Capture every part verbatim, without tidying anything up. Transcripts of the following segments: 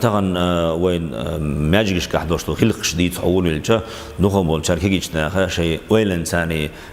Тахан, э, вайн, э, маьждигашкахь долуш долу гӀиллакхаш дийца хьо волавелча, дукхах болчара кегийчу наха шайн ойланца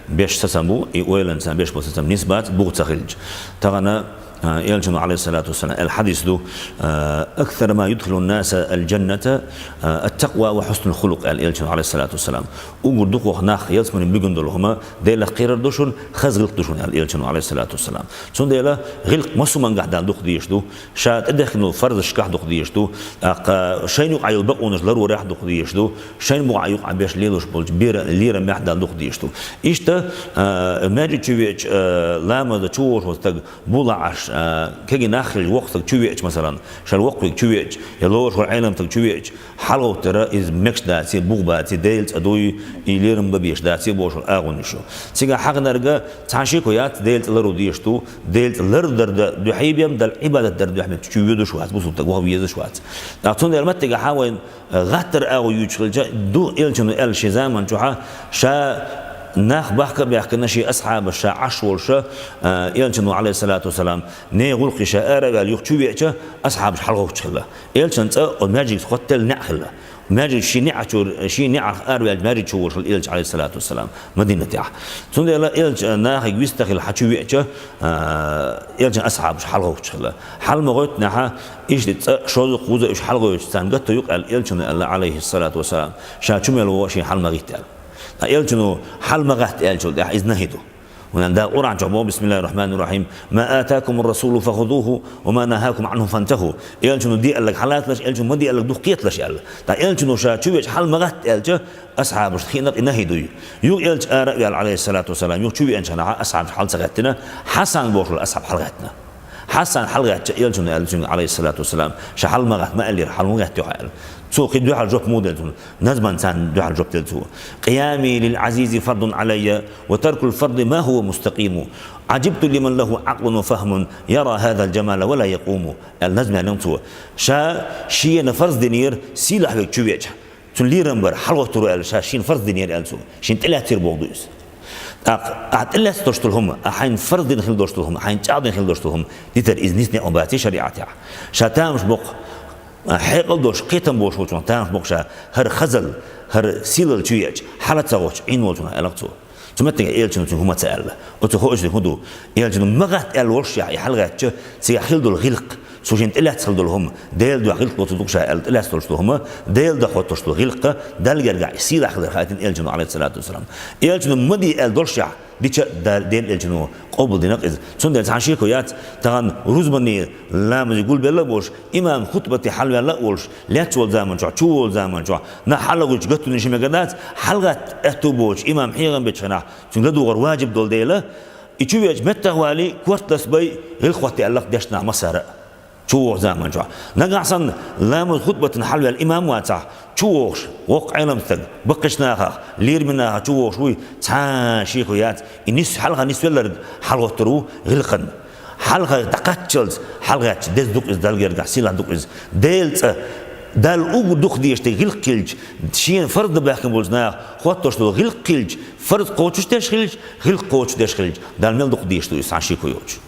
беш сацам бу, и ойланца беш болу сацам нисбац, бух ца хилча. Тахана, э, Элчано, алейхиссалату вассалам, аьлла хьадис ду, э, «Аксару ма юдхилун-наса аль-джанната, э, ат-такъва ва хьуснул хулукъ», аьлла Элчано, алейхиссалату вассалам. Уггар дукхах нах ялсамане буьгун долу хӀума, Делах кхерар ду шуна, хаза гӀиллакх ду шуна, аьлла Элчано, алейхиссалату вассалам. Цундела гӀиллакх массо а мангахь Далла дукха дезаш ду, ша тӀедехкина долу фарзашкахь дукха дезаш ду, тӀаккха шайна юкъахь йолу бакъонаш ларорехь дукха дезаш ду, шайна бухахь юкъахь беш лелош болчу бера-, лерамехь Далла дукха дезаш ду. Иштта, а, маьждиг чу веача, а, ламаза чу вогӀуш волу стаг бу лаьаш, а, кегий нах хилча, воккха стаг чу веача, масалан, шайн воккхавиг чу веача, я лоруш волу Ӏелам стаг чу веача, хьалагӀоттар иза мегаш даций, бух баций, Делан цӀа дуй, и лерам бан безаш даций бохуш агӀонаш ю. Цигахь хьахинарг цхьа шеко яц, Делан цӀа лардан дезаш ду, Делан цӀа лардан дан дуьхьа бен, Далла Ӏибадат дан дуьхьа бен чу воьдуш вац, бусулба стаг ваха везаш вац. ТӀаккха цундела меттигахь вайн гӀаттар агӀо юьйцуш хилча, ду Элчано аьлла шен заман чохь, ша нах бахка а баьхкина, шен асхьабаш ша Ӏаш волуш, а, Элчано, алейхиссалату вассалам, нехан гӀуллакхе ша ара а ваьлла юха чу веача, асхьабаш хьалагӀовттуш хилла. Элчан цӀа оцу маьждигца хоттаелла неӀ хилла. Маьждиг шен неӀ чуьра, шен неӀах араваьллачу маьждиг чу волуш хилла Элча, алейхиссалату вассалам, Мадинатехь. Цундела Элча нахе вист а хилла хьан чу веача, а, Элчан асхьабаш хьалагӀовттуш хилла. Хьала ма гӀоьттинехь, иштта цкъа, шозза, кхузза уьш хьалагӀоьттуш царна гатто ю-кх аьлла Элчано аьлла, алейхиссалату вассалам, ша чу мел вогӀу шен хьала ма гӀитта аьлла. Ткъа Элчано хьала ма гӀатта аьллачул тӀаьхьа иза нахӀи ду. ХӀунда Дала Къуръан чохь боху: «Бисмиллахир-рахманир-рахим. Ма атакумур-расулу фахузуху, ва ма нахакум анху фантаху». Элчано де аьлларг хьалацалаш, Элчано ма де аьлларг дукха кхеталаш аьлла. Ткъа Элчано ша чу веача хьала ма гӀатта аьлча, асхьабашна хиъна-кх и нахӀи дуй. Юха Элча ара а ваьлла, алейхиссалату вассалам, юха чу веанчахьана аьлча, асхьабаш хьала ца гӀаьттина, Хьасан бохуш волу асхьаб хьала гӀаьттина. Хьасан хьала гӀаьттича, Элчано аьлла цуьнга, алейхиссалату вассалам, ша хьала ма гӀатта ма аьллера, хьала ма гӀаьттира хьо аьлла. Цо кхин дуьхьал жоп муха делла цунна? Назманца дуьхьал жоп делла цо. «Къиями лил-Ӏазизи фардун Ӏалайя, ва таркул фарди ма хӀува мустакъиму. Ӏажибту лиман лахӀу Ӏакълун ва фахӀмун, яра хӀазал-джамала ва ла якъуму», аьлла назма аьлла цо. Ша шена фарз динера сийлахь верг чу веача, цуьнан лерам бар хьалагӀоттур ву аьлла, ша шена фарз динера аьлла цо. Шена тӀелаьцнера бохург ду иза. ТӀаккха ахь тӀелаьцна долуш долу хӀума, ахь хьайна фарз дина хила долуш долу хӀума, хьайна чӀагӀдина хила долуш долу хӀума дитар иза нийса некъ ма баций шариӀатехь. Ша тамаш боккху, а, хьекъал долуш, кхетам болуш волчунах тамаш боккху ша, хӀара хазалла, хӀара сийлалла чу еача, хьала ца гӀоттуш Ӏийна волчунах аьлла-кх цо. Цу меттиге Элчано цуьнга хӀума ца аьлла. Оцу хууш дерг хӀун ду? Элчано ма гӀатта аьлла волуш яхь, и хьала гӀаьттича, цигахь хила долу гӀиллакх, цо шена тӀелаьцна хила долу хӀума, Делан дуьхьа гӀиллакх доцург ду-кх ша аьлла, тӀелаьцна долуш долу хӀума, Делан дуьхьа хӀоттош долу гӀиллакх, Далла гергахь и сийлахь хилар хаийтина Элчано, алейхиссалату вассалам. Элчано ма де аьлла долуш яхь, дича а, Делан Элчано къобалдина-кх иза. Цундела цхьа шеко яц, тахана рузбане ламазе гулбелла а болуш, имам хутбате хьалаваьлла а волуш, лаьтташ волу заман чохь, чу волу заман чохь, нах хьалагӀуьттуш гатто йиш мегар дац, хьалагӀатта аьтту боцуш, имам хьехам бечу хенахь, цуьнга ладугӀар ваджиб долу дела, и чу веача меттах валий, корта ласа бай, гӀиллакх хӀотта аьлла-кх дешна нах массара а. Чу вогӀу заман чохь. Нагахь санна, ламаз хутбатана хьалаваьлла имам вацахь, чу вогӀуш, воккха Ӏелам стаг, баккхийчу нахах, лераме нахах чу вогӀуш вуй, цхьа шеко яц, и нис, хьалха нисвелларг хьалагӀоттур ву гӀиллакхана. Хьалха дӀакхаччалц, хьалагӀаьттича деза ду-кх иза Далла гергахь, сийлахь ду-кх иза. Делан цӀа, Далла уггар дукха дезаш дерг гӀиллакх хилча, шена фарз дан баьхкина болчу наха хӀоттош долу гӀиллакх хилча, фарз кхочуш деш хилча, гӀиллакх кхочуш деш хилча, Далла мел дукха дезаш ду иза, цхьа шеко йоцуш.